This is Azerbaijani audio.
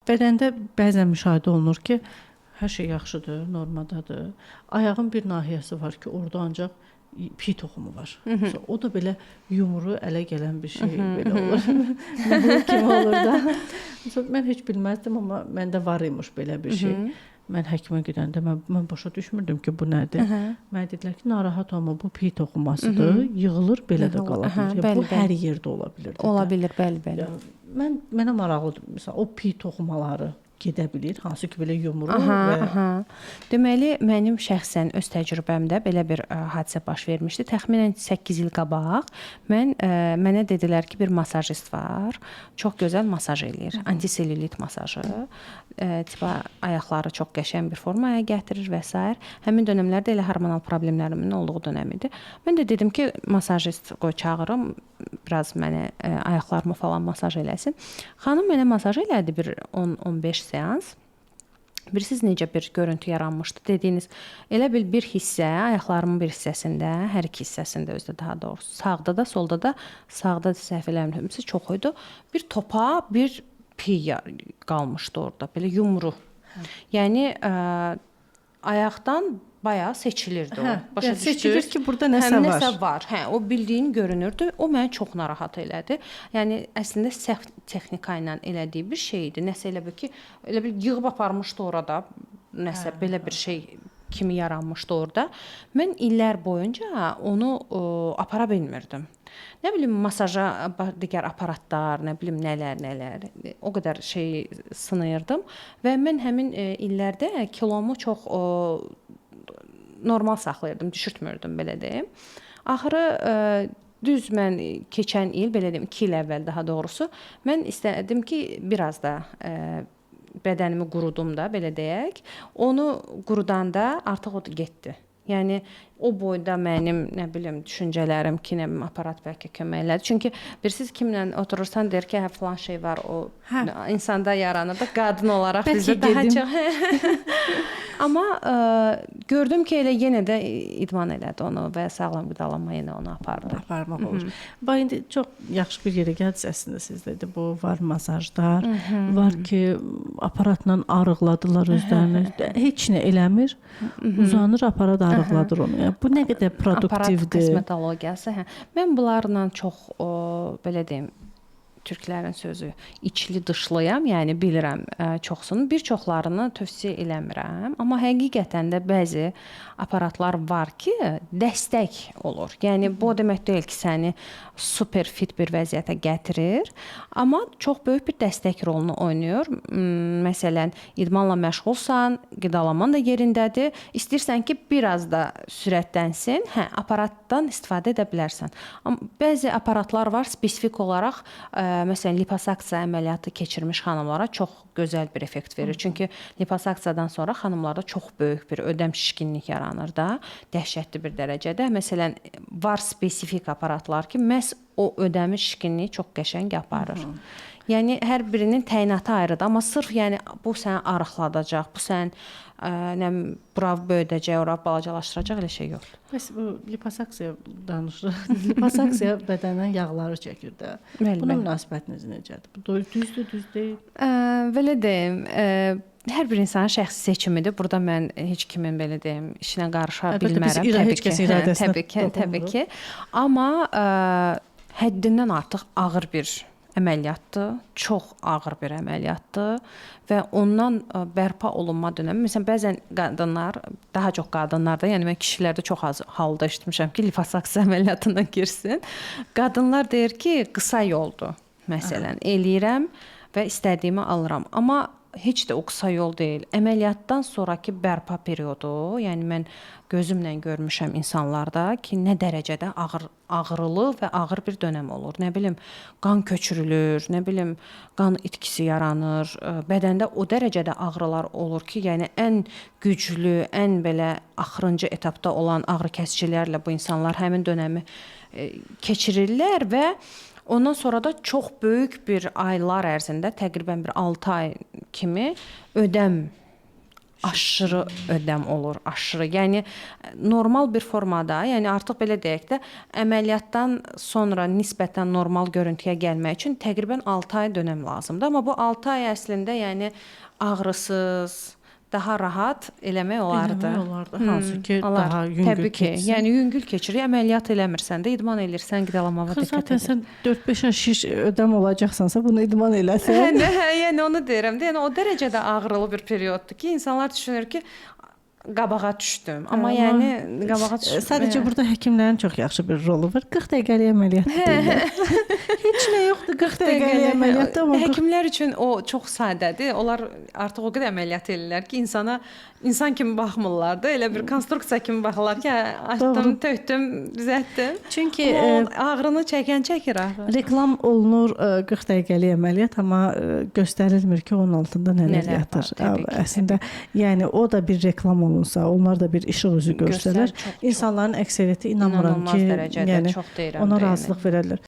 Bədəndə bəzən müşahidə olunur ki, hər şey yaxşıdır, normadadır. Ayağın bir nahiyəsi var ki, orada ancaq piy toxumu var. Məsələn, o da belə yumru ələ gələn bir şey belə olur. Yumru kimi olur da. Məsələn, mən heç bilməzdim, amma məndə var imiş belə bir şey. Mən həkimə gedəndə mən başa düşmürdüm ki, bu nədir. Mənə dedilər ki, narahat olma, bu piy toxumasıdır, yığılır, belə də qala bilər. Yəni, bu hər yerdə ola bilər. Ola bilər, bəli, bəli. Yəni, mənə maraqlıdır. Məsələn, o piy toxumaları gedə bilir, hansı ki belə yumru və Aha. Deməli, mənim şəxsən öz təcrübəmdə belə bir hadisə baş vermişdi. Təxminən 8 il qabaq mənə dedilər ki, bir masajist var. Çox gözəl masaj eləyir. Antiselülit masajı. Tipa ayaqları çox qəşəng bir formaya gətirir və sair. Həmin dönəmlərdə elə hormonal problemlərimin olduğu dönəm idi. Mən də dedim ki, masajist qoy çağırım, biraz mənə ayaqlarımı falan masaj eləsin. Xanım mənə masaj elədi bir 10-15 seans. Bilirsiniz necə bir görüntü yaranmışdı? Dediyiniz, elə bil bir hissə, ayaqlarımın bir hissəsində, hər iki hissəsində özdə daha doğrusu, sağda da, solda da, sağda səhv eləmirəmsə çox idi. Bir topa bir piy qalmışdı orada, belə yumru. Yəni ayaqdan bayağı seçilirdi o. Başa yəni seçilir düşdünüz? ki, burada nəsə var. Nəsə var. Hə, o bildiyin görünürdü. O məni çox narahat elədi. Yəni əslində səhv texnika ilə elədiyi bir şey idi. Nəsə elə bil ki, elə bil yığıb aparmışdı orada. Nəsə belə bir şey kimi yaranmışdı orada. Mən illər boyunca onu apara bilmirdim. Nə bilim masaja digər aparatlar, nə bilim nələr, o qədər şey sınayırdım və mən həmin illərdə kilomu çox normal saxlayırdım, düşürtmürdüm belə deyim. Axırı düz mən keçən il, belə deyim, 2 il əvvəl daha doğrusu, mən istədim ki, biraz da bədənimi qurudum da, belə deyək. Onu qurudanda artıq o getdi. Yəni o boyda mənim, nə bilim, düşüncələrim ki, nə bilim, aparat bəlkə kömək elədi. Çünki bilirsiniz, kimlə oturursan, deyir ki, hə, filan şey var, o insanda yaranır da, qadın olaraq bizdə daha çox. Amma gördüm ki, elə yenə də idman elədi onu və sağlam qidalanma yenə onu apardı. Aparmaq olur. Bax, indi çox yaxşı bir yerə gəldiniz əslində siz dedi. Bu var masajlar, var ki, aparatla arıqladılar özlərini. Heç nə eləmir. Uzanır, aparat arıqladır onu. Yəni, bu nə qədər produktivdir. Aparat kosmetologiyası. Hə. Mən bunlarla çox, belə deyim, türklərin sözü içli dışlıyam, yəni bilirəm çoxsunu. Bir çoxlarını tövsiyə eləmirəm. Amma həqiqətən də bəzi aparatlar var ki, dəstək olur. Yəni bu o demək deyil ki, səni super fit bir vəziyyətə gətirir, amma çox böyük bir dəstək rolunu oynayır. Məsələn, idmanla məşğulsan, qidalanman da yerindədir. İstəyirsən ki, biraz da sürətlənsin, hə, aparatdan istifadə edə bilərsən. Amma bəzi aparatlar var spesifik olaraq, məsələn, liposaksiya əməliyyatı keçirmiş xanımlara çox gözəl bir effekt verir. Çünki liposaksiyadan sonra xanımlarda çox böyük bir ödəm şişkinlik yaranır da, dəhşətli bir dərəcədə. Məsələn, var spesifik aparatlar ki, məhz o ödəmi şişkinliyi çox qəşəng aparır. Yəni hər birinin təyinatı ayrıdır, amma sırf yəni bu səni arıqladacaq, bu sən nə bura böyüdəcək, ora balacalaşdıracaq, elə şey yoxdur. Bəs bu liposaksiya danışırıq. Liposaksiya bədəndən yağları çəkir də. Bəli, Buna bəli. münasibətiniz necədir? Bu düzdür, düz deyil? Belə deyim, hər bir insanın şəxsi seçimidir. Burada mən heç kimin belə deyim, işinə qarışa Əlbəttə, biz bilmərəm. heç kəsin iradəsinə təbii ki, təbii toxunmuruq. ki. Amma həddindən artıq ağır bir əməliyyatdır. Çox ağır bir əməliyyatdır və ondan bərpa olunma dönəmi, məsələn, bəzən qadınlar, daha çox qadınlarda, yəni mən kişilərdə çox az halda eşitmişəm ki, liposaksiya əməliyyatına girsin. Qadınlar deyir ki, qısa yoldur. Məsələn, eləyirəm və istədiyimi alıram. Amma heç də o qısa yol deyil. Əməliyyatdan sonrakı bərpa periodu, yəni mən gözümlə görmüşəm insanlarda ki, nə dərəcədə ağrılı və ağır bir dönəm olur. Nə bilim, qan köçürülür, nə bilim, qan itkisi yaranır. Bədəndə o dərəcədə ağrılar olur ki, yəni ən güclü, ən belə axırıncı etapda olan ağrı kəsicilərlə bu insanlar həmin dönəmi keçirirlər və ondan sonra da çox böyük bir aylar ərzində, təqribən bir 6 ay kimi ödəm Aşırı ödəm olur, aşırı. Yəni normal bir formada, yəni artıq belə deyək də, əməliyyatdan sonra nisbətən normal görüntüyə gəlmək üçün təqribən 6 ay dönəm lazımdır. Amma bu 6 ay əslində, yəni ağrısız, daha rahat eləmək olardı. Eləmək olardı. Hansı ki Olar. daha yüngül Təbii ki. keçsin. Yəni yüngül keçir. Əməliyyat eləmirsən də, idman elirsən, qidalanmağa Axı diqqət zaten edirsən. sən 4-5 ay şiş ödəm olacaqsansa bunu idman eləsən. Hə, yəni onu deyirəm də. Yəni o dərəcədə ağrılı bir perioddur ki, insanlar düşünür ki, qabağa düşdüm. Amma Amma yəni qabağa düşdüm. Sadəcə burada həkimlərin çox yaxşı bir rolu var. 40 dəqiqəlik əməliyyat deyirlər. Heç nə yoxdur 40 dəqiqəlik əməliyyatda, amma 40 Həkimlər üçün o çox sadədir. Onlar artıq o qədər əməliyyat eləyirlər ki, insana insan kimi baxmırlar da, elə bir konstruksiya kimi baxırlar ki, hə, açdım, Doğru. tökdüm, düzəltdim. Çünki Amma o ağrını çəkən çəkir axı. reklam olunur 40 dəqiqəlik əməliyyat, amma göstərilmir ki, onun altında nələr Nələr var, yatır. təbii ki, Əslində, yəni o da bir reklam olunsa, onlar da bir işıq üzü Göstər, görsələr, çox, çox. insanların əksəriyyəti inanmıram İnanılmaz ki, dərəcədə yəni çox deyirəm ona də, yəni. razılıq verərlər.